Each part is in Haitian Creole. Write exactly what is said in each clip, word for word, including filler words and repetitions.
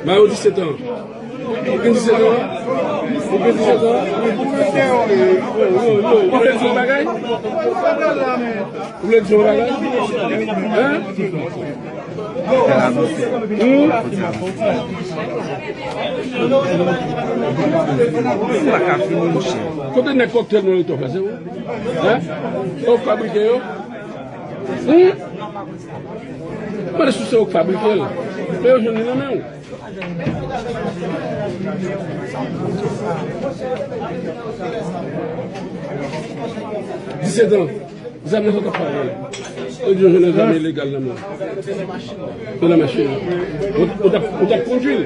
Ba yo disèt an. Ou gen disèt an? Ou gen disèt an? Yo, yo, yo, ou vle di yon bagay? Ou vle di yon bagay? Hein? Hmm? Kote nèg kòktèl nan Letòf la, se ou? Hein? Ou k fabrike yo? Hmm? Mande si se ou k fabrike l. Men yo jwenn li nan men w. Disèt an. Zam nan sa t ap pale. Yo di yo jwenn zam ilegal nan men w. Nan machin nan. Ou, ou t ap, ou t ap kondui l.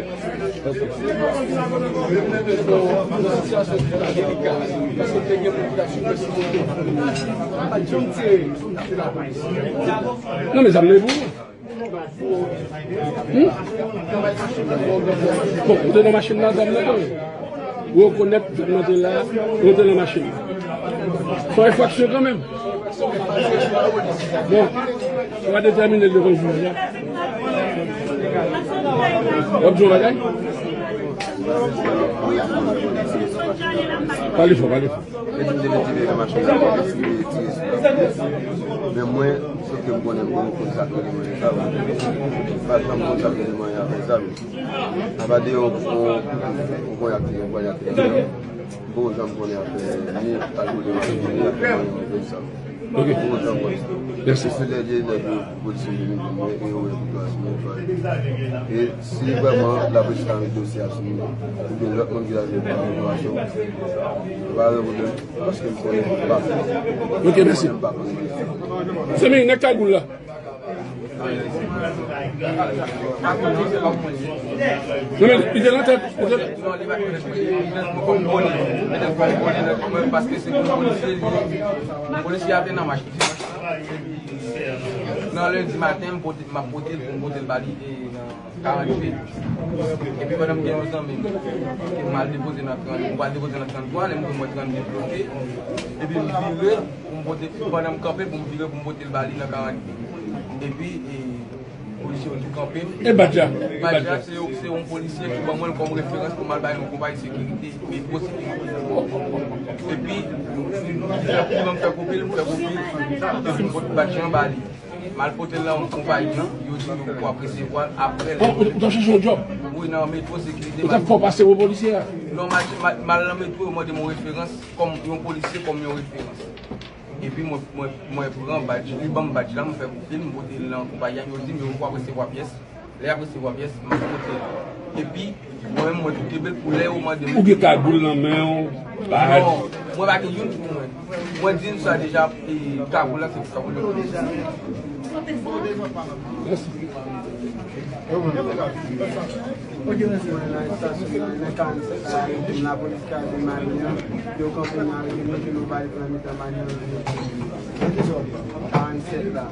Non, men zam nan e pou ou. Hmm? Bon, ou te nan machin nan, zam nan, ou rekonèt zam nan te la, ou te nan machin nan. Se yon enfraksyon kanmenm. Bon, ou va detèmine l devan jij la. W ap di yon bagay? Pale fò, pale fò. Yo di m te vin tire nan machin nan, m te vin tire, tire sou li. Men mwen, se ke m konnen, mwen, m konn sa k rele manje zam. M pa janm konn sa k rele manje avèk zam. Apa de yon, yon, yon konyak tire, yon konyak tire. M poko janm konnen afè ni al boule machin, ni afè manje zam. Ok. M poko janm konnen. Mèsi. Se lè de nèg yo, polisye yo vin di mwen, e yo wè pou twa simen, twa. E si vrèman lapolis ta met dosye a sou mwen, oubyen lòt moun ki ta jwenn pa enfòmasyon, pa gen pwoblèm, paske m konnen m pa fè. Ok, mèsi. M pa konnen. Zanmi, nèg kagoul la. Non, men li te nan tèt, li te... Paske se pou polisye li ye. Polisye a te nan machin. Nan lendi maten, m pote, m ap pote l pou m pote l ba li, e, nan karant de. Epi pandan m gen yon zanmi m, ke m al depoze nan trant, m pral depoze nan trant twa, lè m rive m wè trant de bloke. Epi m vire, pou m pote, pandan m kanpe, pou m vire, pou m vire pou m pote l ba li nan karant de. Epi, e, polisye yo tou kanpe m. E badj la? E badj la, se yon, se yon polisye ki ban mwen l kòm referans pou m al bay yon konpayi sekirite, Metro Sekirite. Epi, li ban m fè kopi l, m fè kopi l, epi m pot badj la ba li. M al pote l nan konpayi an, yo di m yo poko ap resevwa l apre lè. Bon, ou, ou t ap chèche yon djòb? Wi, nan Metro Sekirite. Yo t ap fè w pase pou polisye a? Non, m al, m al, m al nan Metro, yo mande m yon referans kòm yon polisye, kòm yon referans. Epi mwen, mwen, mwen pran badj, li ban m badj la, m fè kopi l, m pote l nan konpayi a, yo di m yo poko ap resevwa pyès. Lè y ap resevwa pyès, m ap pote l. Epi, mwen menm, mwen tou kenbe l pou lè yo mande m. Ou gen kagoul nan men w, badj? Non, mwen pa gen youn pou mwen. Mwen di n sa deja, e, kagoul la, se pou kagoul yo. Mèsi. Mwen nan estasyon nan, nan karannsenk la, yo di m lapolis kraze Mali an, yo kanpe nan ri, yo mete nou ba yo nan mitan Mali an. Karannsenk la.